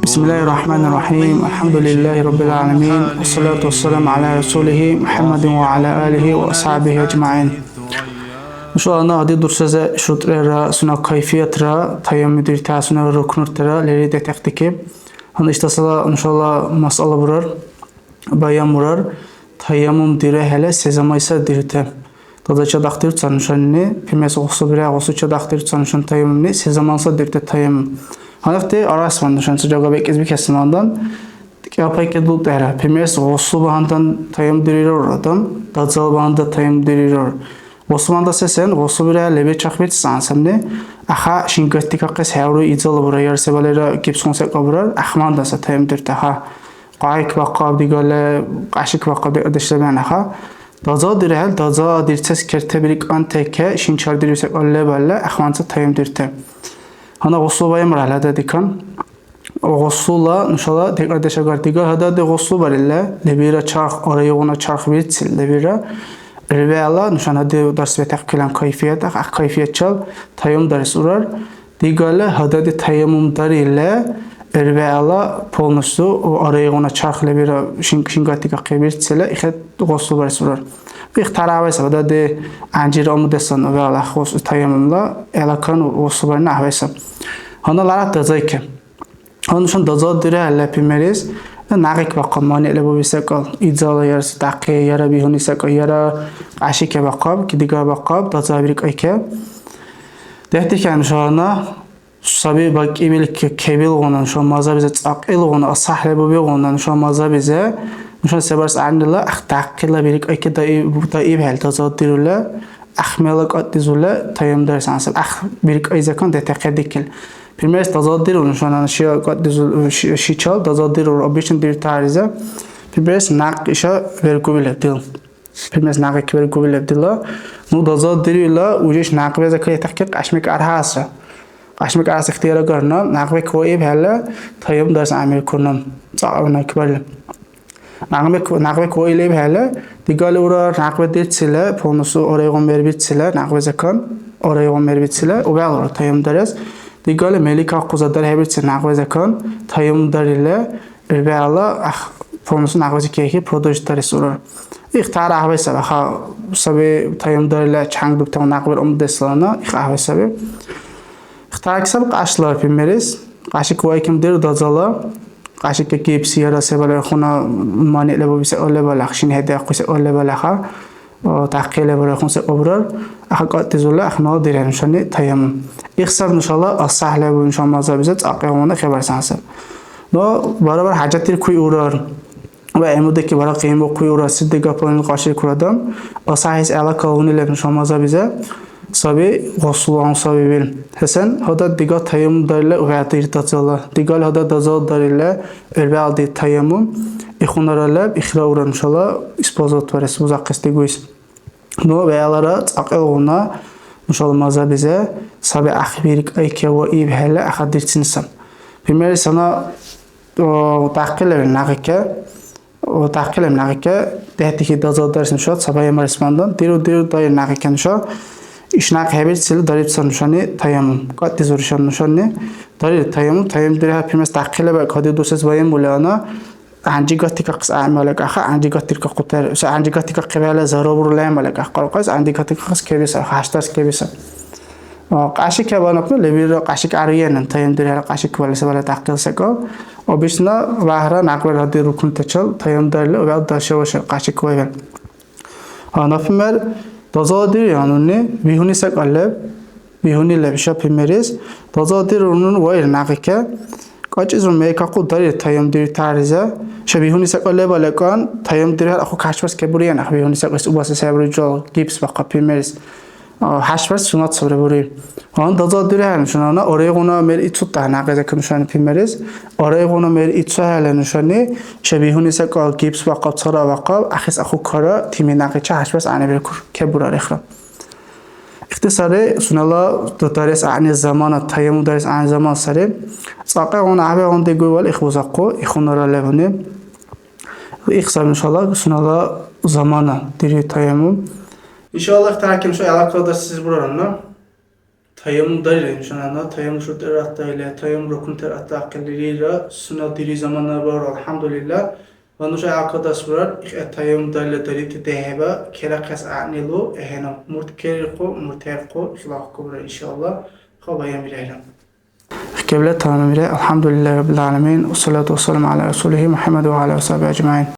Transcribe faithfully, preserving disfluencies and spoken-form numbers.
بسم الله الرحمن الرحيم. الحمد لله رب العالمين. والصلاة والسلام على رسوله محمد وعلى آله وأصحابه أجمعين. Нушала гьади дурсазе шуртӀрера, сунела кайфиятра, таямму диртасунала рукнуртира лери детахъдикиб. Гьанна иштасала нушала масъала бурар, баян бурар, таяммум дирехӀела се замайса дирте. Даза чадахъдирцан нушани, пимес гъусу бирая, гъусу чадахъдирцан нушан таяммумни, се заманса дирте таяммум. Гьанахъти арасван нушан ца жагабекӀес бикес замандан, кӀапӀайкӀедлу тӀера. Пимес гъусу багьандан таяммум дирирар адам, дазал багьандан таяммум дирирар. Гъусмандаса сен, гъусу бирая лебе чахбирцес гӀян сабни, аха шингатдикахъес хӀевруй изала бура, яр се валера гипсгъун секӀал бурар, ахмандаса таямдирти, аха. Къайк бахъаб, дигала къяшик бахъаб, декӀардеш лебян, аха. Даза дирехӀел, даза дирцес керте бирикӀан теке, шинчар дири секӀал лебалла, ахманца таямдирти. Гьанна гъусу ваимра, лада дикан. Гъусула нушала декӀардеш агар дигар гьадади гъусу барилла, лебира чарх, арайгъуна чарх бирцил, лебира. РвегӀла нушан гьади дарс бетахъилан кайфият, ахъ, ахъ, кайфиятчил таяммум дарес урар. Дигала гьадади таяммум дарилла, РвегӀла полностью арайгъуна чарх лебира шин-, шингатикахъи бирцила, ихе гъусу барес урар. Ихтарабайс гьадади гӀянжира умудесан вегӀла гъусу таяммумла, гӀелакан гъусу барни гӀяхӀвайсаб. Гьанна ларат дазайки. Гьанна нушан дазадирехӀе, например, нагъик бахъал манеъ лебуби секӀал, идзала яра се дахъи, яра бигьуни секӀал, яра кьяшике бахъаб, кидига бахъаб, даза биркьайке. ДехӀдихьа нушана саби бакӀибил ке-, кебилгъуна, нуша мазабизи цӀакьилгъуна, асахӀ лебубигъуна, нуша мазабизи, нуша се барес гӀягӀнила, ах, дахъила биркьайке даиб-, даибхӀели дазадирули, ахмела кьатӀизули таямдарес гӀясиб, ах, биркьайзакан детахъедикили. Примерс, дазадиру нушана ши кьатӀизу-, ши-, шичал дазадиру обычно диртаризе. Примерс, някъ иша вергуби леб дил. Примерс, някъ вергуби леб дила. Ну дазадирила, уже иш някъ веза кайта кир кьяшмик архӀяса. Кьяшмик архӀяса ихтияр агарна, някъ век ваиб хӀела, таямдарес гӀямиркурна. ЦӀакьуна кибарли. Някъбек, някъбек ваили ибхӀели, дигали урар, някъбе дирцили, полностью орайгъун мербицили, някъбе закон, орайгъун мербицили, убягӀлара таямдарес. Дигали мели кахъу задар хӀебирцили, някъбе закон, таямдарили, ирбегӀла, ах, полностью някъбе закехи продолжить дарес урар. Ихтар гӀяхӀбай саби, аха, саби таямдарили, чянкъ дубтан някъбер умдеслана, их гӀяхӀбай саби. Ихтарки саби кьяшла, примерис, кьяшик вайким дир дазала, кьяшик гипс яра се балай хуна мани лебу се лебала, хшин хӀеде ахъу се лебала ха, о, тахъи лебу хун се обрар, аха кьатӀизула ахмала дирен шани таяммум. Ихсар нушала асахӀ лебу нуша мазабиза цӀакьигъуна хабар сансар. Но барабар хӀяжатдиркуй урар. Ва гӀемудеки бара къиянбухъуй урасси дигахъуни кьяширкур адам. АсахӀес гӀела калгьуни леб нуша мазабизе саби, гъусулгъун саби вил. ХӀесен, гьада дига таяммум дарила вегӀдиртацала. Дигал гьада дазал дарила, гӀербегӀалди таяммум. Ихунара леб, ихра ура нушала использовать барес, бузахъес дигуйс. Ну вегӀлара цӀакьилгъуна нушала мазабизе саби ахъбиркьайке ва ибхӀели ахадирцинсан. Пример, сана, о, дахъилевли нагъике, о, дахъилевли нагъике, дехӀдихьи дазал дарес нуша ца баямарес мандан, диру-диру дайри нагъике нуша, иш нагъ хӀебирцили дариб ца нушани таяммум. КьатӀизур ишан нушани дарир таяммум, таяммум дирехӀе, пример, дахъилеба кадидусес баямбули ана, ГӀянжи гатикахъес гӀямал акӀахъа, гӀянжи гатиркахъутер, ца гӀянжи гатикахъибхӀела зарабурла гӀямал акӀахъа, къаркъайс гӀянжи гатикахъес кебиса, хӀяштарс кебиса. А, кьяшик хӀебанахъну лебилра кьяшик гӀяруенан, таямдирхӀела кьяшик валес вала дахъил секӀал. Обычно вагьра някъбар гьади рукнутачил таямдарили, увял дашавашар кьяшик вайван. А, например, дазадири гьанурни, бигьуни секӀал леб, бигьуни леб, иша примерис, дазадири гьанурни ва ил някъике, кьакьизур мейкахъу дарир таямдири таризе, иша бигьуни секӀал леба лекӀан, таямдири гьар ахъу кашбас кебуриен, ах бигьуни секӀал убаси сабри жол, гипс бахъа, примерис, а, хӀяшбас суннат сабри бури. Гьан дазадири гьар нушанана, орайгъуна мер ицутта някъизе ка нушани, примерис, орайгъуна мер ицу хӀела нушани, иша бигьуни секӀал гипс бахъаб, цара бахъаб, ахис ахъу кара, тими някъича хӀяшбас гӀягӀнибиркур, кебурар ихра. Ихти сари сунела дарес гӀягӀни замана, таяммум дарес гӀягӀни замана сари. ЦӀакьигъуна гӀяхӀбигъуна дигуйвал их бузахъу, ихунара лебни. Их саби, иншалла, сунела замана дири таяммум. Иншалла, ихтараким ша гӀелакала дарсизи бурарна. Таяммум дарира нушанана, таяммум шуртӀира атаили, таяммум рукнутира атахъили лира, сунна дири замана бару, алхӀямдулилла. Ва нуша гӀякадас бурар, ихӀе таяммум дарила дарибти дехӀеба, керахъес гӀягӀнилу, эхӀена, мурт керирхъу, мурт хӀерхъу, ихлахъ кубра, иншалла, хъа баян бирехӀе. Кебла тамамира, алхӀямдулиллагьи раббил гӀаламин, ва салату ва саламу гӀяла расулихӀи МухӀяммад ва гӀяла асхӀабихӀи ажмагӀин.